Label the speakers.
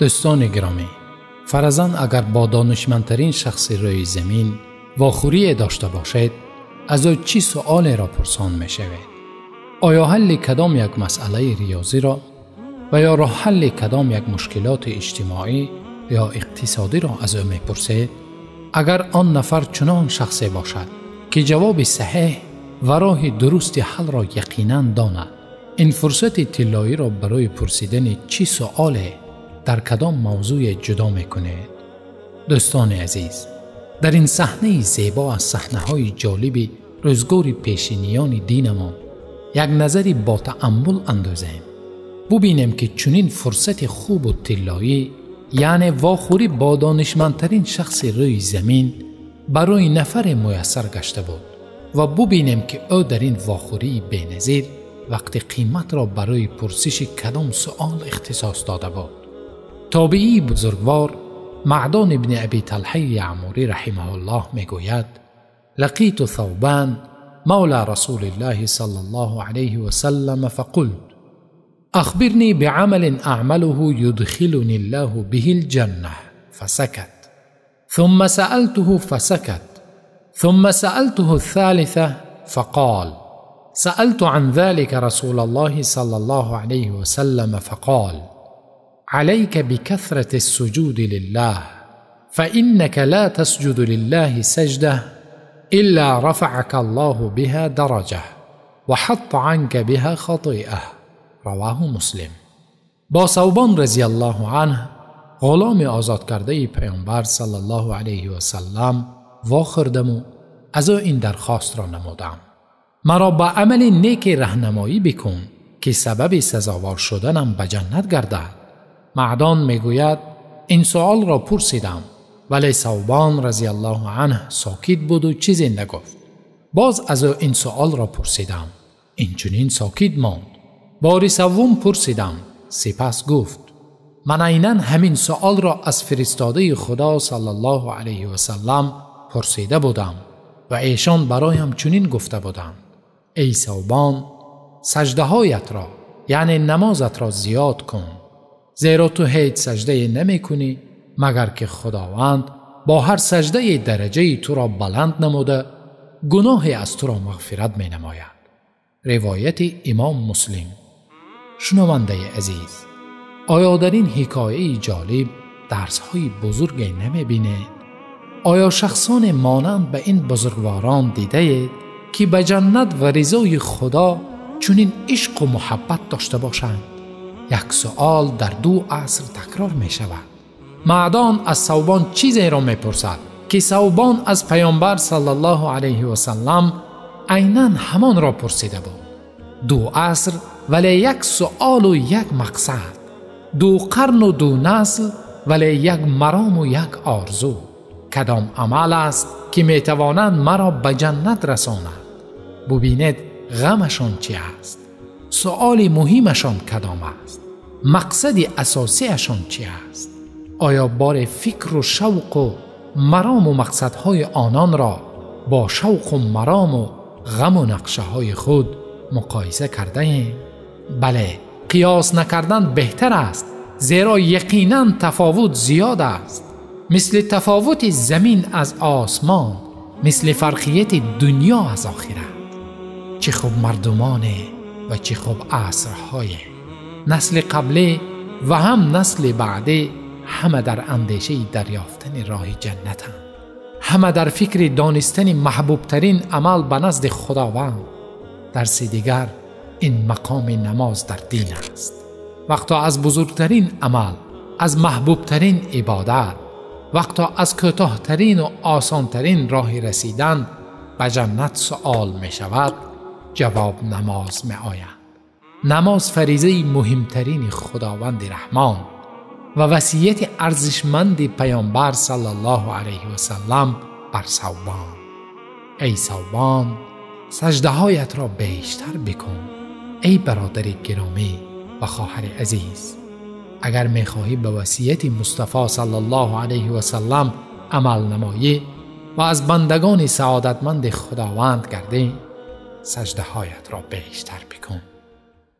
Speaker 1: Дӯстони гиромӣ, фарзан агар бо донишмандтарин шахси рӯи замин вохӯрие дошта бошед, аз ӯ чӣ суолеро пурсон мешавед? Оё ҳалли кадом як масъалаи риёзиро ва ё роҳҳалли кадом як мушкилоти иҷтимоӣ ё иқтисодиро аз ӯ мепурсед? Агар он нафар чунон шахсе бошад, ки ҷавоби саҳеҳ ва роҳи дурусти ҳалро яқинан донад, ин фурсати тиллоиро барои пурсидани чӣ суоле дар кадом мавзӯе ҷудо мекунед? Дӯстони азиз, дар ин саҳнаи зебо аз саҳнаҳои ҷолиби рӯзгори пешиниёни динамон як назари бо тааммул андозем. Бубинем, ки чунин фурсати хубу тиллоӣ, яъне вохӯрӣ бо донишмандтарин шахси рӯи замин, барои нафаре муяссар гашта буд ва бубинем, ки ӯ дар ин вохӯрии беназир вақти қиматро барои пурсиши кадом суол ихтисос дода буд. Тобеии бузургвор Маъдон ибни Аби Талҳаи Яъмурӣ раҳимаҳуллоҳ мегӯяд: лақиту Thawбан мавла расулиллаҳи саллаллоҳу алайҳи васаллам фақулт أخبرني بعمل أعمله يدخلني الله به الجنة فسكت، ثم سألته فسكت، ثم سألته الثالثة فقال سألت عن ذلك رسول الله صلى الله عليه وسلم فقال عليك بكثرة السجود لله فإنك لا تسجد لله سجدة إلا رفعك الله بها درجة وحط عنك بها خطيئة. رواه مسلم. با ثوبان رضی الله عنه، غلام آزاد کرده پیامبر صلی الله علیه و سلم، واخوردم و از او این درخواست را نمودم: مرا به عمل نیک رهنمایی بکن که سبب سزاوار شدنم به جنت گردد. معدان میگوید این سوال را پرسیدم، ولی ثوبان رضی الله عنه ساکت بود و چیزی نگفت. باز از او این سوال را پرسیدم، این چنین ساکت ماند. باری سوم پرسیدم، سپس گفت من عیناً همین سوال را از فرستاده خدا صلی الله علیه و سلم پرسیده بودم و ایشان برایم چنین گفته بودند: ای ثوبان، سجده هایت را، یعنی نمازت را زیاد کن، زیرا تو هیچ سجده نمی کنی مگر که خداوند با هر سجده درجه تو را بلند نموده گناهی از تو را مغفرت می نماید. روایت امام مسلم. شنونده عزیز، آیا در این حکایه جالب درس‌های بزرگی نمی‌بینید؟ آیا شخصان مانند به این بزرگواران دیده‌اید که به جنت و رضای خدا چنین عشق و محبت داشته باشند؟ یک سؤال در دو عصر تکرار می شود. معدان از ثوبان چیزی را می پرسد که ثوبان از پیامبر صلی الله علیه و سلم عیناً همان را پرسیده بود. دو عصر ولی یک سؤال و یک مقصد، دو قرن و دو نسل ولی یک مرام و یک آرزو. کدام عمل است که میتوانند مرا به جنت رساند؟ ببینید غمشان چی است، سؤال مهمشان کدام است، مقصد اساسیشان چی است؟ آیا بار فکر و شوق و مرام و مقصدهای آنان را با شوق و مرام و غم و نقشه های خود مقایسه کرده ایم؟ بله، قیاس نکردن بهتر است، زیرا یقینا تفاوت زیاد است. مثل تفاوت زمین از آسمان، مثل فرقیت دنیا از آخرت. چه خوب مردمانه و چه خوب عصرهای. نسل قبلی و هم نسل بعدی همه در اندیشه دریافتن راه جنتند، همه در فکر دانستن محبوبترین عمل به نزد خداوند. درس دیگر این مقام نماز در دین است. وقتا از بزرگترین عمل، از محبوبترین عبادت، وقتا از کوتاهترین و آسانترین راه رسیدن به جنت سؤال می شود، جواب نماز می آید. نماز فریضه مهمترین خداوند رحمان و وصیت ارزشمند پیامبر صلی الله علیه و سلم بر ثوبان. ای ثوبان، سجده هایت را بیشتر بکن. ای برادر گرامی و خواهر عزیز، اگر میخواهی به وصیت مصطفی صلی الله علیه و سلم عمل نمایی و از بندگان سعادتمند خداوند گردی، سجده هایت را بیشتر بکن.